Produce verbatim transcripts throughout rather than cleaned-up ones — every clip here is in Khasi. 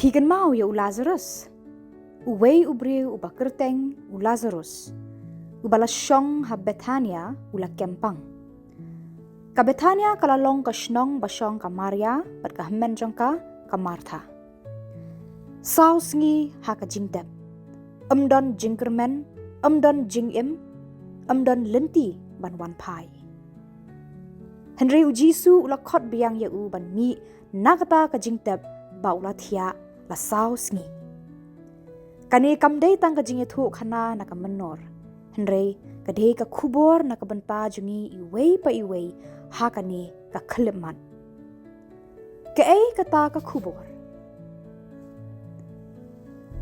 Ki kynmaw ïa u Lazarus. Uwei u briew uba kyrteng u Lazarus, uba la shong ha Bethania, u la kem pang. Ka Bethania ka la long ka shnong ba shong ka Maria bad ka hynmen jong ka, ka Martha. Saw sngi ha ka jingtep, ym don jingkyrmen, ym don jingim, ym don lynti ban wan phai. Hynrei u Jisu u la khot biang ïa u ban mih na kata ka jingtep ba u la thiah la saw sngi. Kane kam dei tang ka jingïathuhkhana na ka mynnor, hynrei ka dei ka khubor na ka bynta jong ngi iwei pa iwei ha kane ka khyllipmat. Kaei kata ka khubor?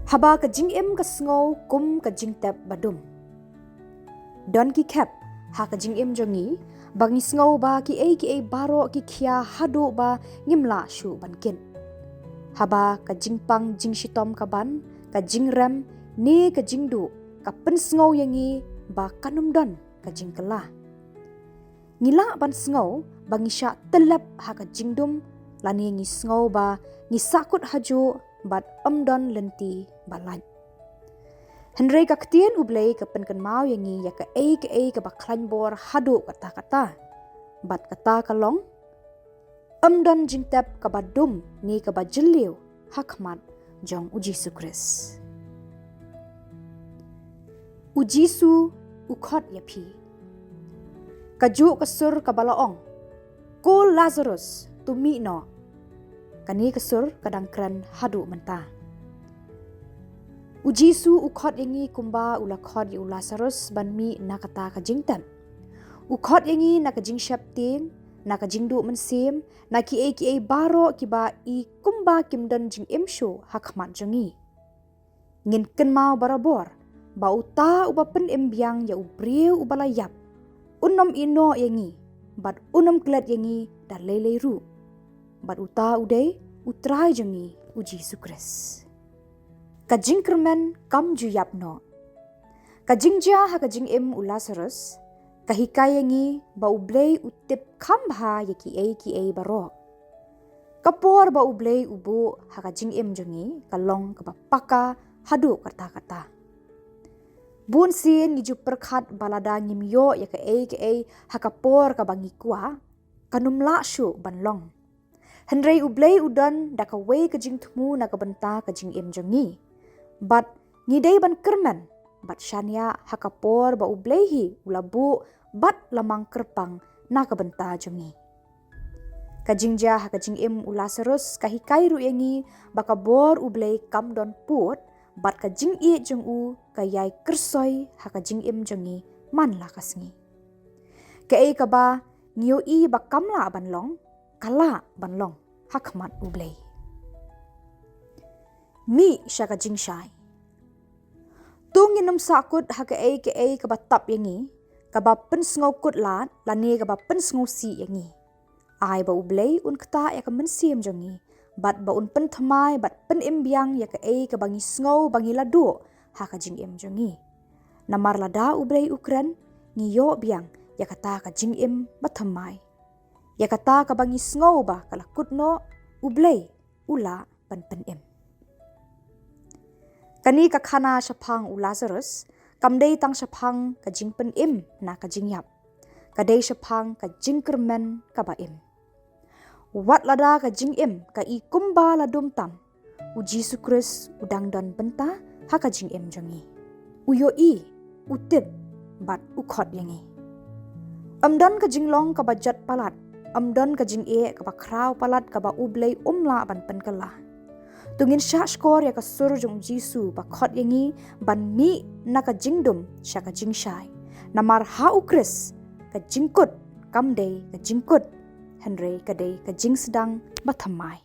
Haba ka jingim ka sngew kum ka jingtep ba dum. Don ki khep ha ka jingim jong ngi ba ngi sngew ba kiei kiei baroh ki khia haduh ba ngim lah shuh ban kit. Haba ka jingpang jingshitom ka ban, ka jingrem ne ka jingduh ka pynsngew ïa ngi ba kan ym don ka jingkylla. Ngi lah ban sngew ba ngi shah tyllep ha ka jingdum, lane ngi sngew ba ngi sahkut hajuh bad ym don lynti ba lait. Hynrei ka ktien U Blei ka pynkynmaw ïa ngi ïa kaei kaei kaba khlaiñ bor haduh katta katta. Bad kata ka long, ym don jingtep kaba dum ne kaba jylliew ha khmat jong u Jisu Khrist. U Jisu u khot ïa phi. Kajuh ka sur kaba la ong, "Ko Lazarus, to mih noh." Kane ka sur ka dang kren haduh mynta. U Jisu u khot ïa ngi kumba u la khot ïa u Lazarus ban mih na kata ka jingtep. U khot ïa ngi na ka jingsheptieng, na ka jingduh mynsiem, na kiei kiei baroh kiba i kumba kim don jingim shuh ha khmat jong ngi. Ngin kynmaw barabor ba uta uba pynim biang ïa u briew uba la ïap, un ym ïehnoh ïa ngi, bad un ym klet ïa ngi da lei lei ruh. Bad uta u dei u Trai jong ngi u Jisu Khrist. Ka jingkyrmen kam ju ïap noh. Ka jingjia ha ka jingim u Lazarus ka hikai ïa ngi ba U Blei u tip kham bha ïa kiei kiei baroh. Ka por ba U Blei u buh ha ka jingim jong ngi ka long kaba paka haduh katta katta. Bun sien ngi ju pyrkhat ba lada ngim ïoh ïa kaei kaei ha ka por kaba ngi kwah, kan ym lah shuh ban long. Hynrei U Blei u don da kawei ka jingthmu na ka bynta ka jingim jong ngi. Bad ngi dei ban kyrmen bad shaniah ha ka por ba U Blei hi u la buh bad la mang kyrpang na ka bynta jong ngi. Ka jingjia ha ka jingim u Lazarus ka hikai ruh ïa ngi ba ka bor U Blei kam don pud, bad ka jingïeit jong u ka ïai kyrsoi ha ka jingim jong ngi man la ka sngi. Kaei kaba ngi ïohi ba kam lah ban long, ka lah ban long ha khmat U Blei. Mih sha ka jingshai. To ngin ym sahkut ha kaei kaei kaba tap ïa ngi, kaba pynsngewkut lad lane kaba pynsngewsih ïa ngi. Ai ba U Blei un ktah ïa ka mynsiem jong ngi, bad ba un pynthymmai bad pynim biang ïa kaei kaba ngi sngew ba ngi la duh ha ka jingim jong ngi. Namar lada U Blei u kren, ngi ïoh biang ïa kata ka jingim bathymmai. Ïa kata kaba ngi sngew ba ka la kut noh, U Blei u lah ban pynim. Kane ka khana shaphang u Lazarus kam dei tang shaphang ka jingpynim na ka jingïap. Ka dei shaphang ka jingkyrmen kaba im. Wat lada ka jingim ka i kumba la dum tam, u Jisu Khrist u dang don bynta ha ka jingim jong ngi. U ïohi, u tip, bad u khot ïa ngi. Ym don ka jinglong kaba jot palat, ym don ka jingeh kaba khraw palat kaba U Blei um lah ban pynkylla. To ngin shah shkor ïa ka sur jong u Jisu ba khot ïa ngi ban mih na ka jingdum sha ka jingshai. Namar ha u Khrist ka jingkut kam dei ka jingkut, hynrei ka dei ka jingsdang bathymmai.